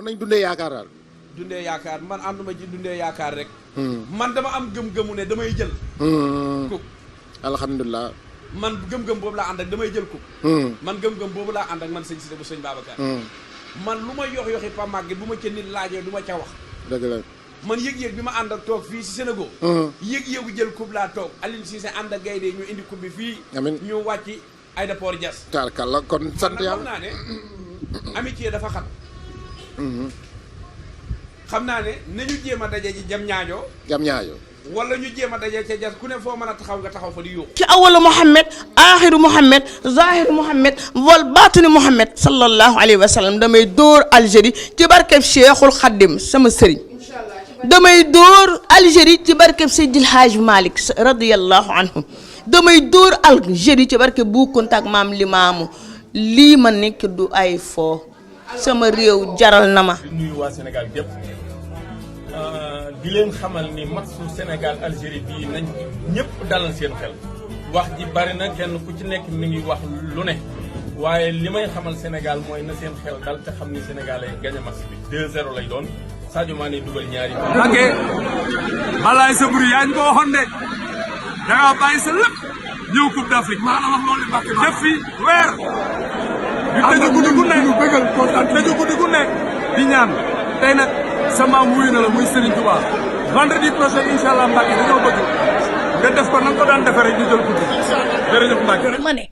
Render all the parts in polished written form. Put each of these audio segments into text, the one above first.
nañ dundee yaakaar daal. dundee yaakaar man ànduma ci dundee yaakaar rek. man dama am gëm-gëmu ne damay jël. coupe. alhamdulilah. man gëm-gëm boobu laa ànd ak damay jël coupe. man gëm-gëm boobu laa ànd ak man sëñ Cissé bu sëñ Babacar. man lu ma yoxi pa màgget bu ma ca nit laajee du ma ca wax. dëgg la. man yëg-yëg bi ma ànd ak toog fii si Sénégal. yëg-yëgu jël coupe laa toog Aliou Cissé ànd ak gaynde ñu indi coupe bi fii. amiin ñu wàcci aéroport Diass. tarkalla kon sant yàlla xam naa ne amitié dafa xat. xam naa ne nañu jéem a daje ji jam ñaajo. jam ñaajo. wala ñu jéem a daje ca Diass ku ne foo mën a taxaw nga taxaw fa di yuuxu. ci awalu Muhammad axiru Muhammad zahiru Muhammad wal baatini Muhammad sallallahu alayhi wa sallam damay dóor Algérie ci barkeb Cheikhul Khadim sama sëriñ. damay dóor Algérie ci barkeb Seydil Hadj Malick radiyallahu anhu damay dóor Algérie ci barkeb Bu Kunta ak maam Limaamu lii ma nekk du ay foo sama réew jaral na ma. di nuyu waa Sénégal gépp di leen xamal ni matchu Sénégal Algérie bii nañ ñëpp dalal seen xel wax ji bari na kenn ku ci nekk mi ngi wax lu ne waaye li may xamal Sénégal mooy na seen xel dal te xam ni Sénégal ay gagné match bi 2-0 lay doon Sadio Mané dugal ñaari. Mbacké balaay sa buri yaa ñu ko waxoon de da ngaa bàyyi sa lépp ñëw Coupe d'Afrique maa la wax loolu Mbacké def fi weer. ñu tëju guddi gu nekk tëju guddi gu nekk di ñaan tey nag sa maam wuyu na la muy Serigne Touba vendredi prochain incha allah Mbacké dañoo bëgg nga def ko na nga ko daan defee rek ñu jël coupe jërëjëf Mbacké. ma ne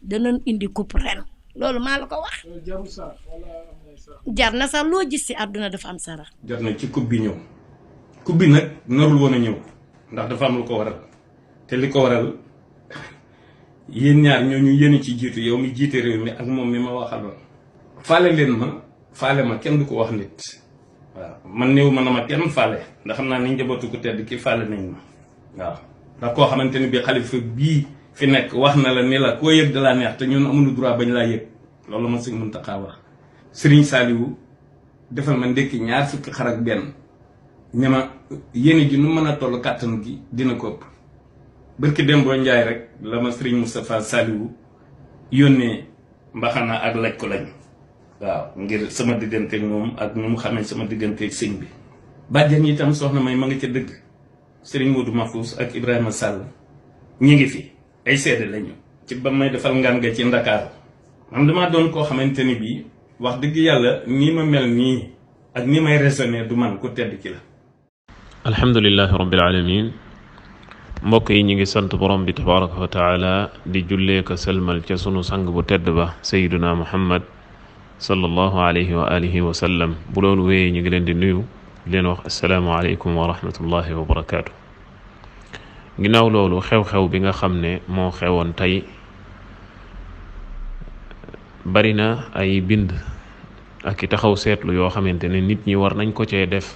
danañ indi coupe ren loolu maa la ko wax. jar na sax loo gis ci àdduna dafa am sara. jar na ci coupe bi ñëw coupe bi nag narul woon a ñëw ndax dafa am lu ko waral te li ko waral yéen ñaar ñooñu yéen ci jiitu yow mi jiite réew mi ak moom mi ma waxaloon. faale leen ma faale ma kenn du ko wax nit waaw man néew ma na ma kenn faale ndax xam naa ni njabootu ko tedd ki faale nañ ma waaw ndax koo xamante ni bii xalifa bii fi nekk wax na la ni la koo yëg da laa neex te ñun amuñu droit bañ laa yëg loolu ma sëñ Muntaxa wax. Serigne Saliou defal ma ndekki 2 fukki xar ak benn ne ma yéene ji nu mën a toll kàttan gi dina ko ëpp barki dem boo njaay rek la ma Serigne Moustapha Saliou yónnee mbaxana ak laj ko lañ waaw ngir sama digganteeg moom ak nu mu xamee sama digganteeg sëñ bi bàjjan yi itam soxna may ma nga ca dëgg Serigne Modou Mahfous ak Ibrahima Sall ñi ngi fi ay seede lañu ci ba may defal ngaan ga ci Ndakaaru man damaa doon koo xamante ni bii wax dëgg yàlla nii ma mel nii ak ni may raisonné du man ku tedd ki la. alhamdulilahi rabbil alamin mbokk yi ñu ngi sant borom bi tabaraka wa taala di jullee ko sëlmal ca sunu sang bu tedd ba sayyiduna muhammad sallallahu alayhi wa alihi wa sallam bu loolu wéyee ñu ngi leen di nuyu di leen wax assalaamu aleykum wa rahmatullahi wa barakaatu. ginnaaw loolu xew-xew bi nga xam ne moo xewoon tey bari na ay bind ak i taxaw seetlu yoo xamante ne nit ñi war nañ ko cee def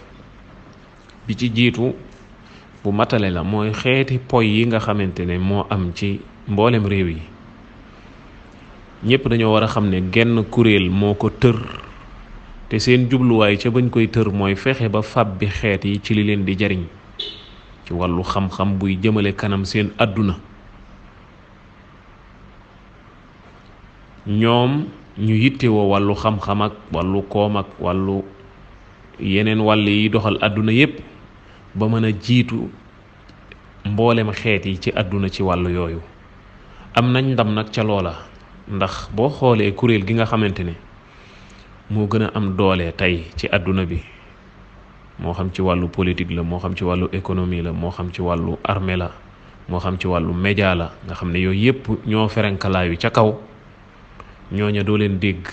bi ci jiitu bu matale la mooy xeeti poy yi nga xamante ne moo am ci mboolem réew yi ñëpp dañoo war a xam ne genn kuréel moo ko tër te seen jubluwaay ca bañ koy tër mooy fexe ba fab bi xeet yi ci li leen di jariñ ci wàllu xam-xam buy jëmale kanam seen àdduna ñoom ñu yittewoo wàllu xam-xam ak wàllu koom ak wàllu yeneen wàll yi doxal àdduna yépp ba mën a jiitu mboolem xeet yi ci àdduna ci wàllu yooyu am nañ ndam nag ca loola ndax boo xoolee kuréel gi nga xamante ne moo gën a am doole tey ci àdduna bi moo xam ci wàllu politique la moo xam ci wàllu économie la moo xam ci wàllu armée la moo xam ci wàllu média la nga xam ne yooyu yépp ñoo ferenkalaayu ca kaw ñooña doo leen dégg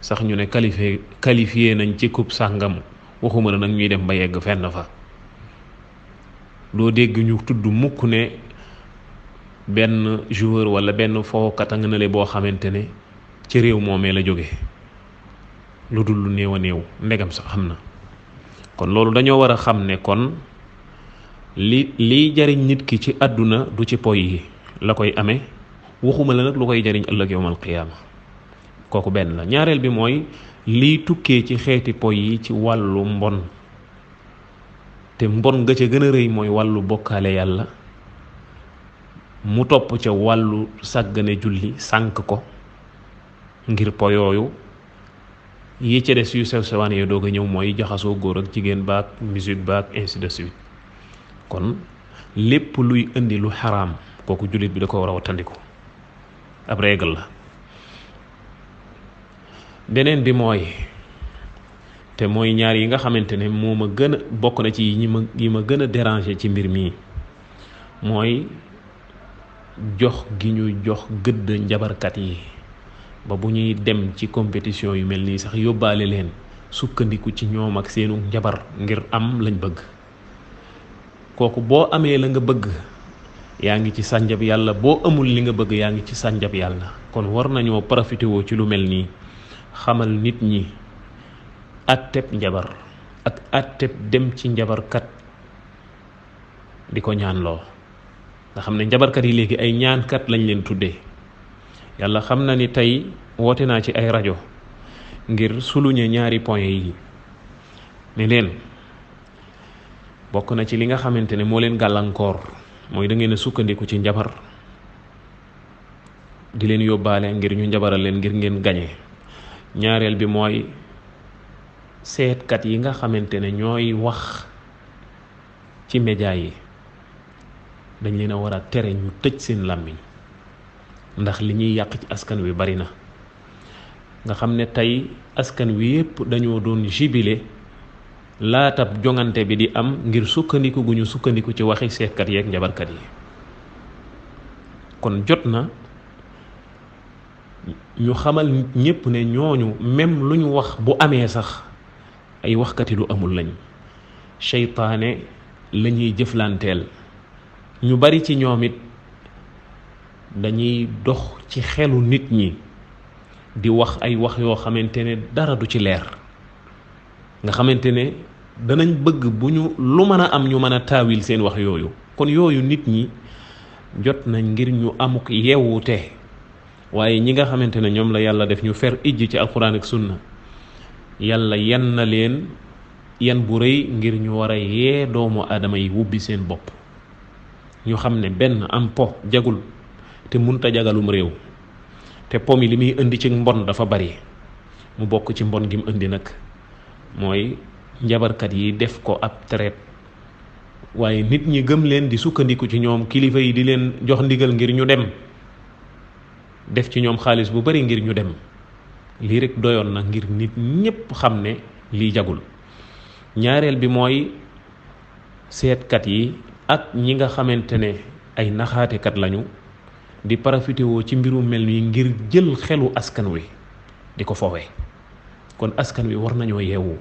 sax ñu ne qualifié nañ ci coupe sàngam waxuma la nag ñuy dem ba yegg fenn fa doo dégg ñu tudd mukk ne benn joueur wala benn fookat a nga ne le boo xamante ne ci réew moomee la jóge lu dul lu néew a néew ndegam sax xam na kon loolu dañoo war a xam ne kon liy jariñ nit ki ci àdduna du ci poy yi la koy amee waxuma la nag lu koy jariñ ëllëg yowmal qiyaama kooku benn la ñaareel bi mooy liy tukkee ci xeeti poy yi ci wàllu mbon te mbon nga ca gën a rëy mooy wàllu bokkaale yàlla mu topp ca wàllu sàggane julli sànk ko ngir po yooyu yi ci des yu sew sewaan yooyu doog a ñëw mooy jaxasoo góor ak jigéen baak musique baak ainsi de suite. kon lépp luy indi lu xaraam kooku jullit bi da ko war a wattandiku ab règle la. beneen bi mooy te mooy ñaar yi nga xamante ne moo ma gën a bokk na ci yi ma gën a déranger ci mbir mi mooy jox gi ñu jox gëdd njabarkat yi ba bu ñuy dem ci compétition yu mel nii sax yóbbaale leen sukkandiku ci ñoom ak seenu njabar ngir am lañ bëgg. kooku boo amee la nga bëgg yaa ngi ci sànjab yàlla, boo amul li nga bëgg yaa ngi ci sànjab yàlla. kon war nañoo profité woo ci lu mel nii xamal nit ñi atteb njabar ak atteb dem ci njabarkat di ko ñaanloo. nga xam ne njabarkat yi léegi ay ñaankat lañ leen tuddee. yàlla xam na ni tey woote naa ci ay rajo ngir souligner ñaari point yi ne leen bokk na ci li nga xamante ne moo leen gàllankoor mooy da ngeen a sukkandiku ci njabar di leen yóbbaale ngir ñu njabaral leen ngir ngeen gañe. ñaareel bi mooy seetkat yi nga xamante ne ñooy wax ci média yi dañ leen a war a tere ñu tëj seen làmmiñ ndax li ñuy yàq ci askan wi bari na. nga xam ne tey askan wi yépp dañoo doon jibile laatab jongante bi di am ngir sukkandiku gu ñu sukkandiku ci waxi seetkat yeeg njabarkat yi. kon jot na ñu xamal ñépp ne ñooñu même lu ñu wax bu amee sax ay waxkati lu amul lañ. seytaane la ñuy jëflanteel. ñu bari ci ñoom it dañuy dox ci xelu nit ñi di wax ay wax yoo xamante ne dara du ci leer. nga xamante ne danañ bëgg bu ñu lu mën a am ñu mën a taawil seen wax yooyu. kon yooyu nit ñi jot nañ ngir ñu amuk yeewute. waaye ñi nga xamante ne ñoom la yàlla def ñu fer ijj ci alquran ak sunna yàlla yan na leen yan bu rëy ngir ñu war a yee doomu aadama yi wubbi seen bopp. ñu xam ne benn am po jagul te munta jagalum réew te po mi li muy indi ci mbon dafa bari. mu bokk ci mbon gi mu indi nag mooy njabarkat yi def ko ab traite waaye nit ñi gëm leen di sukkandiku ci ñoom, kilifa yi di leen jox ndigal ngir ñu dem def ci ñoom xaalis bu bari ngir ñu dem. lii rek doyoon na ngir nit ñépp xam ne lii jagul. ñaareel bi mooy seetkat yi ak ñi nga xamante ne ay naxaatekat lañu di profité woo ci mbiru mel ni ngir jël xelu askan wi di ko fowee. kon askan wi war nañoo yeewu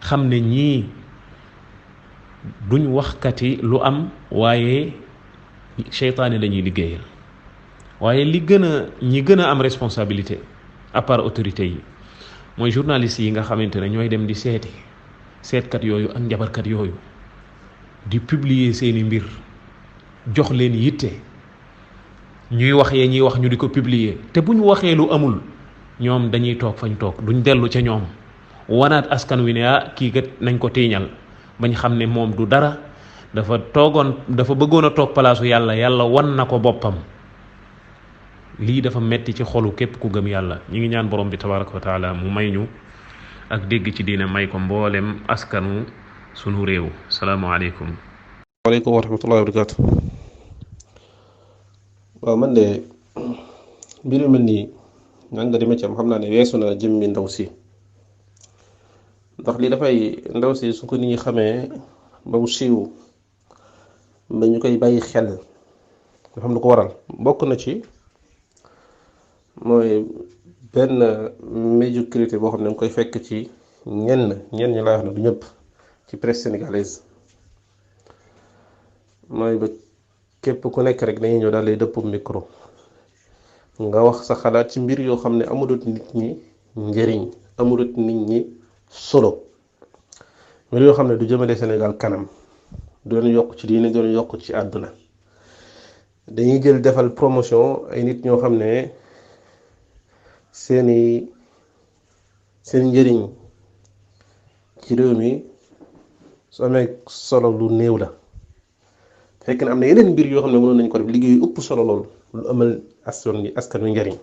xam ne ñii duñ waxkati lu am waaye seytaane lañuy liggéeyal. waaye ñi gën a am responsabilité à part autorité yi mooy journalistes yi nga xamante ne ñooy dem di seetkat yooyu ak njabarkat yooyu di publier seeni mbir jox leen yitte ñuy wax ñuy wax ñu di ko publier te bu ñu waxee lu amul ñoom dañuy toog fañ toog duñ dellu ca ñoom wanaat askan wi ne kii kat nañ ko tiiñal bañ xam ne moom du dara dafa bëggoon a toog palaasu yàlla wan na ko boppam. lii dafa metti ci xolu képp ku gëm yàlla. ñi ngi ñaan borom bi tabaraka wa taala mu may ñu ak dégg ci diine, may ko mboolem askanu sunu réew. salaamaaleykum. waaleykum wa rahmatullahi wa barakaatu. waaw man de mbir yu mel nii ñaan nga demee ci am xam naa ne weesu na jëmmi ndaw si, ndax lii dafay ndaw si su ko nit ñi xamee ba mu siiw ba ñu koy bàyyi xel nga xam lu ko waral bokk na ci mooy benn médiocrité boo xam ne nga koy fekk ci ñenn ñi lay wax ne du ñëpp ci presse sénégalaise. mooy ba képp ku nekk rek dañuy ñëw daal lay dëpp micro nga wax sa xalaat ci mbir yoo xam ne amulut nit ñi njëriñ, amulut nit ñi solo, mbir yoo xam ne du jëmale Sénégal kanam, du leen yokk ci diine, du leen yokk ci àdduna. dañuy jël defal promotion ay nit ñoo xam ne seen njëriñ ci réew mi su amee solo lu néew la, fekk na am na yeneen mbir yoo xam ne mënoon nañ ko def liggéey yu ëpp solo loolu lu amal askan wi njëriñ.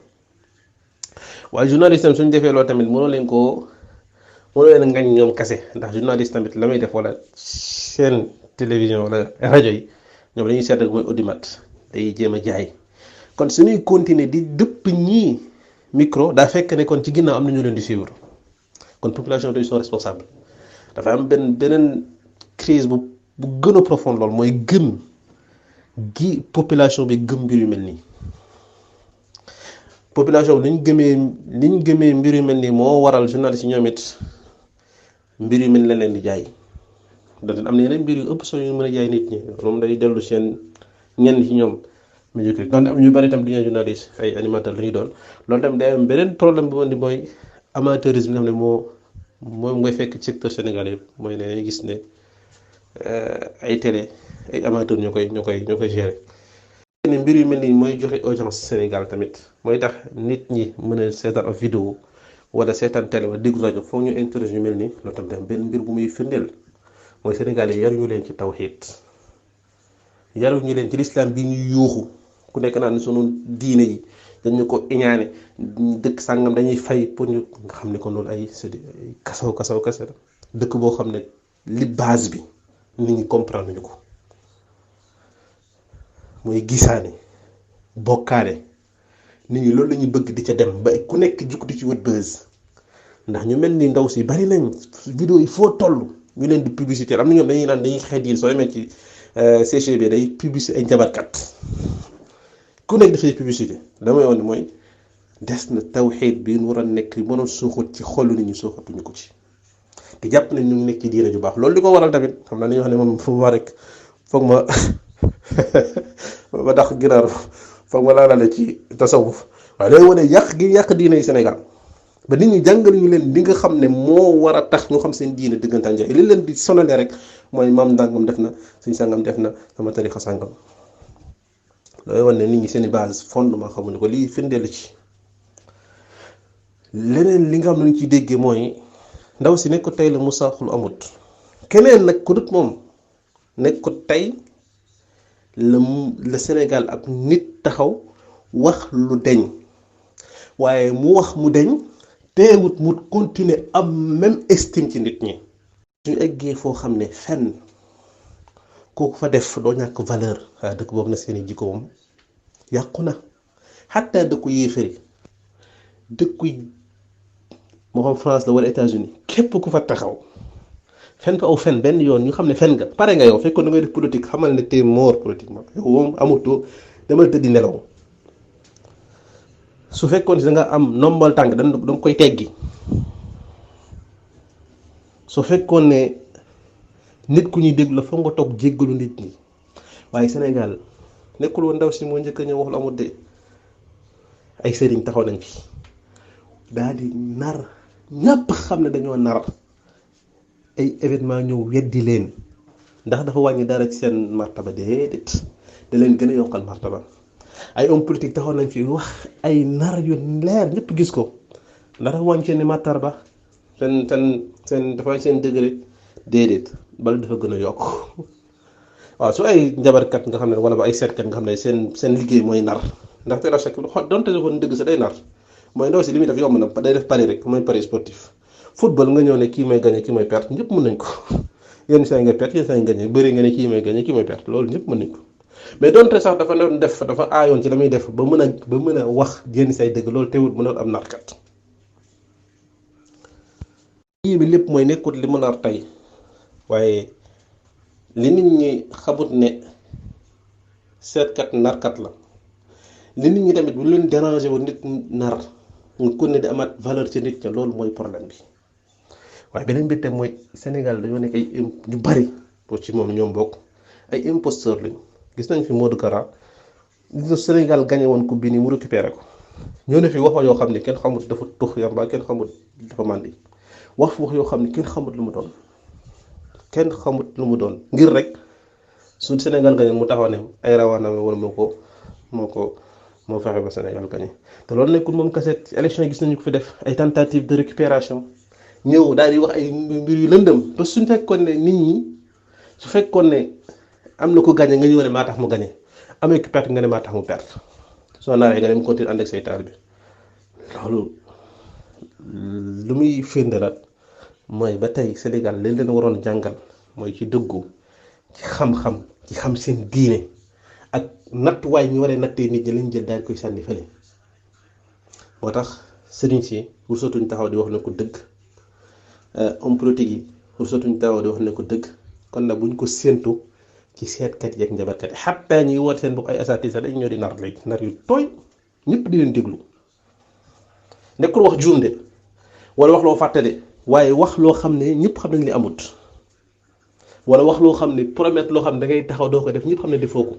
waaye journaliste am suñ defee loolu tamit mënoo leen koo moo leen ngañ ñoom kase ndax journaliste tamit la may def wala chaîne télévision wala rajo yi ñoom dañuy seet rek mooy audimat day jéem a jaay kon suñuy continuer di dëpp ñii micro daa fekk ne kon ci ginnaaw am na ñu leen di suivre kon population bi sont responsable dafa am beneen crise bu gën a profond lool mooy gëm gi population bi gëm mbir yu mel nii population bi li ñu gëmee mbir yu mel nii moo waral journaliste yi ñoom it mbir yu mel la leen di jaay dafa am na yeneen mbir yu ëpp solo yu mën a jaay nit ñi moom day dellu seen ñenn ci ñoom médiocre donc am ñu bari itam di ñuy journaliste ay animateur la ñuy doon loolu tam day am beneen problème bu ma di mooy amateurisme nga xam ne moom ngay fekk ci secteur sénégalais yëpp mooy ne dañuy gis ne ay télé ay amateur ñoo koy gérer. ne mbir yu mel nii mooy joxe audience Sénégal tamit mooy tax nit ñi mën a seetaan ab vidéo wala seetaan télé wala déglu rajo foog ñu interroger yu mel nii loolu tam day am benn mbir bu muy firndeel mooy sénégalais yaruñu leen ci tawhid yaruñu leen ci lislaam bi ñuy yuuxu ku nekk naan sunu diine yi dañu ko iñaane dëkk sàngam dañuy fay pour ñu nga xam ne kon loolu ay kasaw la dëkk boo xam ne li base bi nit ñi comprendre ñu ko mooy gisaane bokkaale nit ñi loolu la ñuy bëgg di ca dem ba ku nekk jukk di ci wët buzz ndax ñu mel ni ndaw si bari nañ vidéo yi foo toll ñu leen di publicité am na ñoom dañuy naan dañuy xeet yi soo demee ci CGB day publicité ay njabarkat ku nekk dafay publicité damay wax ne mooy des na tawxiid bi ñu war a nekk mënoon suuxut ci xolu nit ñi suuxatuñu ko ci te jàpp nañ ñu ngi nekk ci diine ju baax loolu li ko waral tamit xam naa dañuy wax ne moom fu mu war rek foog ma ba tax ginaar foog ma laalale ci tasawuf waaye day wane yàq diine yi Sénégal ba nit ñi jàngal ñu leen li nga xam ne moo war a tax ñu xam seen diine dëggantaan jaay li leen di sonale rek mooy maam ndàngam def na suñ sàngam def na sama tarixa sàngam looy wane nit ñi seen i base fondement xamuñu ko lii firndeelu ci leneen li nga xam ne ñu ciy déggee mooy ndaw si nekk ko tey la musaaxul amut keneen nag ku dut moom nekk ko tey la Sénégal ak nit taxaw wax lu deñ waaye mu wax mu deñ teewut mu continuer am même estime ci nit ñi suñu eggee foo xam ne fenn kooku fa def doo ñàkk valeur waaye dëkk boobu na seeni jikko moom yàqu na xataa dëkku yéefari dëkku moo xam France la wala États-Unis képp ku fa taxaw fen fa aw fen benn yoon ñu xam ne fen nga pare nga yow fekkoon da ngay def politique xamal ne t'es mort politiquement yow moom amutoo demal tëddi nelaw su fekkoon si da nga am nombal tànk da nga koy teggi su fekkoon ne nit ku ñuy déglu la foog nga toog jéggalu nit ñi waaye Sénégal nekkul woon ndaw si moo njëkk a ñëw wax lu amut de ay sëriñ taxaw nañ fi daal di nar ñàpp xam ne dañoo nar ay événement ñëw weddi leen ndax dafa wàññi dara ci seen martaba déedéet da leen gën a yokkal martaba ay homme politique taxaw nañ fi wax ay nar yu leer ñëpp gis ko ndax dafa wàññi seen martaba seen dafa seen degré déedéet bala dafa gën a yokk waaw su ay njabarkat nga xam ne wala ba ay seetkat nga xam ne seen liggéey mooy nar ndax te la chaque donte defoon dëgg sa day nar mooy ndaw si li muy def yomb na day def pari rek mooy pari sportif football nga ñëw ne kii may gagné kii may perte ñëpp mën nañ ko yenn saa yi nga perte yenn saa yi nga gagné bëri nga ne kii may gagné kii may perte loolu ñëpp mën nañ ko mais donte sax dafa doon def dafa aayoon ci la muy def ba mën a wax yenn say dëgg loolu teewul mënoon am narkat kii bi lépp mooy nekkut li mu nar tey waaye li nit ñi xamut ne seetkat narkat la li nit ñi tamit bu leen déranger wu nit nar nga ko ne di amaat valeur ci nit ña loolu mooy problème bi waaye beneen bi tam mooy Sénégal dañoo nekk ay ñu bari pour ci moom ñoom bokk ay imposteur lañu gis nañ fi Modou Kara gis Sénégal gagné woon coupe bi nii mu récupéré ko ñoo ne fi wax yoo xam ne kenn xamut dafa tux yamba kenn xamut dafa màndi wax yoo xam ne kenn xamut lu mu doon ngir rek su Sénégal gagné mu taxaw ne ay rawaanam wala moo fexe ba Sénégal gagné te loolu nekkul moom kese élection yi gis nañu ko fi def ay tentative de récupération ñëw daal di wax ay mbir yu lëndëm ba suñu fekkoon ne nit ñi su fekkoon ne am na ko gagné nga ñëw ne maa tax mu gagné amee ku perte nga ne maa tax mu perte soo naaree nga dem continuer ànd ak say taal bi loolu lu muy firnde la mooy ba tey Sénégal leen leen waroon jàngal mooy ci dëggu ci xam-xam ci xam seen diine ak nattuwaay ñu waree nattee nit ñi lañ jël daal koy sànni fële moo tax sëriñ si wursatuñ taxaw di wax ne ko dëgg homme politique yi wursatuñ taxaw di wax ne ko dëgg kon nag buñ ko séentu ci seetkat yi ak njabarkat yi xataa ñuy woote seen bopp ay asaati sax dañ ñoo di nar léegi nar yu tooy ñëpp di leen déglu nekkul wax juum de wala wax loo fàtte de waaye wax loo xam ne ñëpp xam nañ li amut wala wax loo xam ne promettre loo xam ne da ngay taxaw doo ko def ñëpp xam ne defoo ko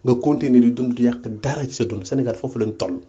nga continuer di dund di yàq dara ci sa dund Sénégal foofu lañ toll